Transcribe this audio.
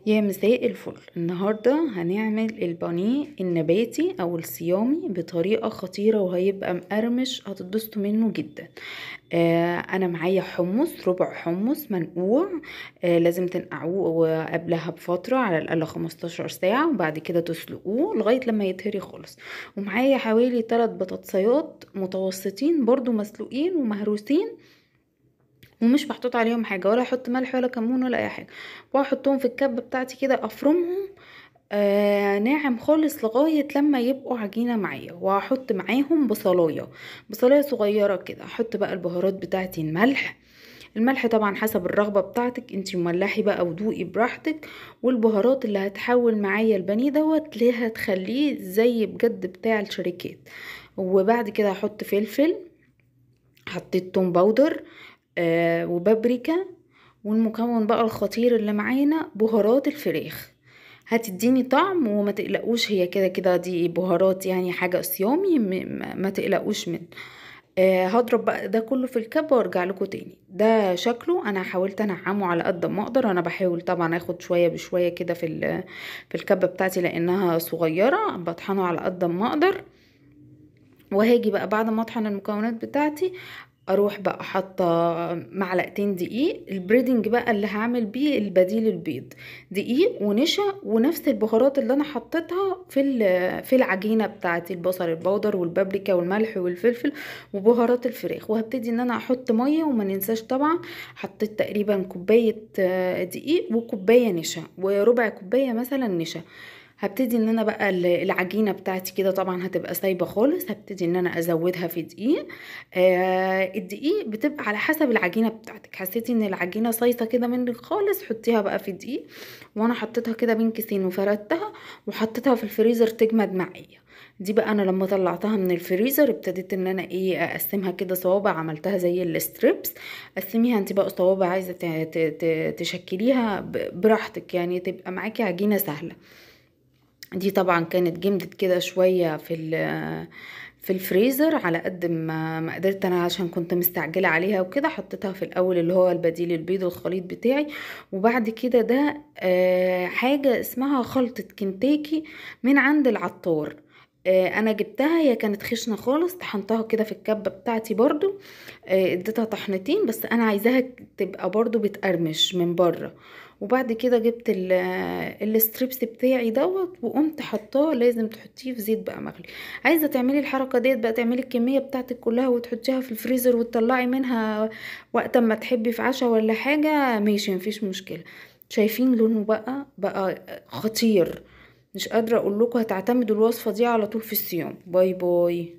يا مساء الفل. النهاردة هنعمل البانيه النباتي او الصيامي بطريقة خطيرة وهيبقى مقرمش، هتتبسطوا منه جدا. انا معايا حمص، ربع حمص منقوع، لازم تنقعوه قبلها بفترة على الاقل 15 ساعة، وبعد كده تسلقوه لغاية لما يتهري خالص. ومعايا حوالي 3 بطاطسيات متوسطين برضو مسلوقين ومهروسين ومش محطوط عليهم حاجة، ولا احط ملح ولا كمون ولا اي حاجة، واحطهم في الكبه بتاعتي كده افرمهم ناعم خالص لغاية لما يبقوا عجينه معايا. وهحط معاهم بصلايه صغيرة كده. احط بقى البهارات بتاعتي، الملح طبعا حسب الرغبة بتاعتك انتي، ملحي بقى ودوقي براحتك. والبهارات اللي هتحول معايا البانيه دوت ليه هتخليه زي بجد بتاع الشركات. وبعد كده هحط فلفل، حطيت توم powder وبابريكا، والمكون بقى الخطير اللي معانا بهارات الفراخ، هتديني طعم وما تقلقوش، هي كده كده دي بهارات يعني حاجة صيامي، ما تقلقوش منه. هضرب بقى ده كله في الكبة وارجع لكم تاني. ده شكله، انا حاولت انعمه على قد ما اقدر، انا بحاول طبعا اخد شوية بشوية كده في الكبة بتاعتي لانها صغيرة، بطحنه على قد ما اقدر. وهاجي بقى بعد ما اطحن المكونات بتاعتي اروح بقى حاطه معلقتين دقيق. ال breading بقى اللي هعمل بيه البديل البيض، دقيق ونشا ونفس البهارات اللي انا حطيتها في العجينة بتاعتي، البصل ال powder والبابريكا والملح والفلفل وبهارات الفراخ. وهبتدي ان انا احط مية، وما ننساش طبعا حطيت تقريبا كوباية دقيق وكوبايه نشا وربع كوباية مثلا نشا. هبتدي ان انا بقى العجينة بتاعتي كده طبعا هتبقى سايبه خالص، هبتدي ان انا ازودها في دقيق. الدقيق بتبقى على حسب العجينة بتاعتك، حسيتي ان العجينة صيصه كده منك خالص حطيها بقى في دقيق. وانا حطيتها كده بين كيسين وفردتها وحطيتها في الفريزر تجمد معايا. دي بقى انا لما طلعتها من الفريزر ابتديت ان انا اقسمها كده صوابع، عملتها زي ال strips. قسميها انت بقى صوابع، عايزه تشكليها براحتك، يعني تبقى معاكي عجينه سهلة. دي طبعا كانت جمدت كده شوية في الفريزر على قد ما قدرت انا، عشان كنت مستعجلة عليها وكده. حطيتها في الاول اللي هو البديل البيض الخليط بتاعي. وبعد كده ده حاجة اسمها خلطه كنتاكي من عند العطار، انا جبتها، هي كانت خشنه خالص، طحنتها كده في الكبه بتاعتي برضو، اديتها طحنتين بس انا عايزاها تبقى برضو بتقرمش من بره. وبعد كده جبت ال strips بتاعي دوت وقمت حطاه. لازم تحطيه في زيت بقى مغلي. عايزه تعملي الحركة ديت بقى، تعملي الكمية بتاعتك كلها وتحطيها في الفريزر وتطلعي منها وقت ما تحبي في عشاء ولا حاجة، ماشي مفيش مشكلة. شايفين لونه بقى خطير، مش قادرة اقول لكم. هتعتمدوا الوصفة دي على طول في الصيام. bye bye.